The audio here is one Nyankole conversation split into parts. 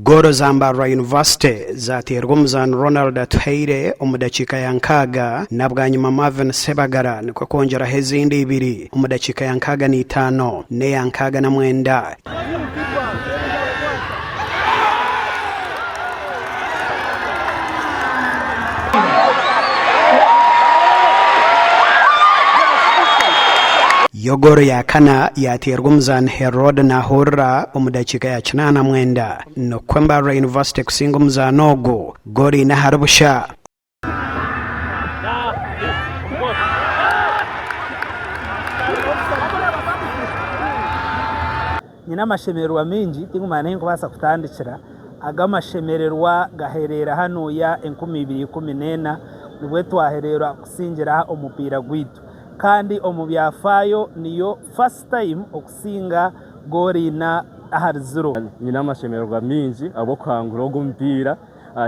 Goolo za Mbarara University zaateerwa omuzaani Ronald Atuhaire omu dakiika ya nkaaga na bwanyima Marvin Ssebagala nikwo kwongyeraho ezindi ibiri omu dakiika ya 65 n'eya 69. Yo goolo ya kana yaateerwa omuzaani Herode Nahurira omu dakiika ya 89. Nikwo Mbarara University kusinga omuzaano ogu goolo ina ahari busha. Nyine amashemererwa maingi tinkumanya n'ahu ndikubaasa kutandikira. Aga amashemererwa gahereire hanuya 2014 nibwo twahereera kusingira omupiira gwaitu. Kandi omu byafaayo niyo first time okusinga goolo ina ahari ziro. Nyine amashemererwa maingi ahabw'okuhangura ogu omupiira.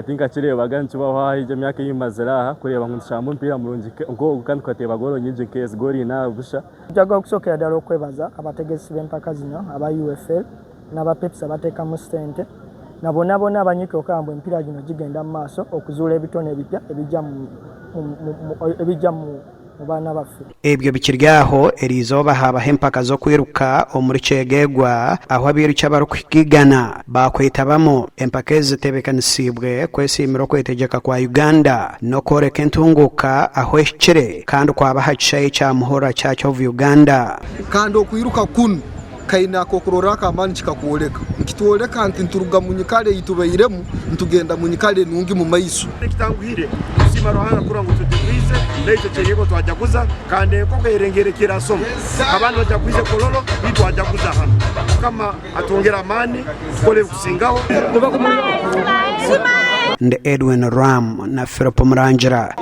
Tinkakireebaga nikibaho aha egi emyaka ei mazire aha kureeba ngu nitushamba omupiira murungi nk'ogu kandi tukateeba goolo nyingi nk'ezi, goolo ina ahari busha. Njagala okusookera ddala okwebaza abategesi b'empaka zino aba UFL n'aba Pepsi abateekamu ssente na bonna bonna abanyiikira okulaba mbu emipiira gino gigenda mu maaso okuzuula ebitone ebipya ebijja mu mu baana baffe. Ebyo bikiri aho, eriizooba haabaho empaka z'okwiruka omuri Kyegegwa ahu abairuki abarikuhika igana baakwetabamu. Empaka ezi ziteebekanisiibwe kwesiimira okwetegyeka kwa Uganda n'okworeka entunguuka ahu ehikire kandi kwaba aha kishaayi kya Muhurra Church of Uganda. Kandi okwiruka kunu kaine akokurorraho ak'amaani kikakwoleka. Nikitwoleka nti nituruga mu nyikara ei tubairemu nitugenda mu nyikara enungi mu maiso. Ekitanguhire kusiima Ruhanga kurora ngu tujagwize naitwe Kyegegwa twajaguza kandi enkoko erengeire erasoma abandi bajagwize Kololo itwe twajaguza hanu. Mukama atwongere amaani tukole ebikusingaho. Ndi Edwin Ram na Philip Murangira.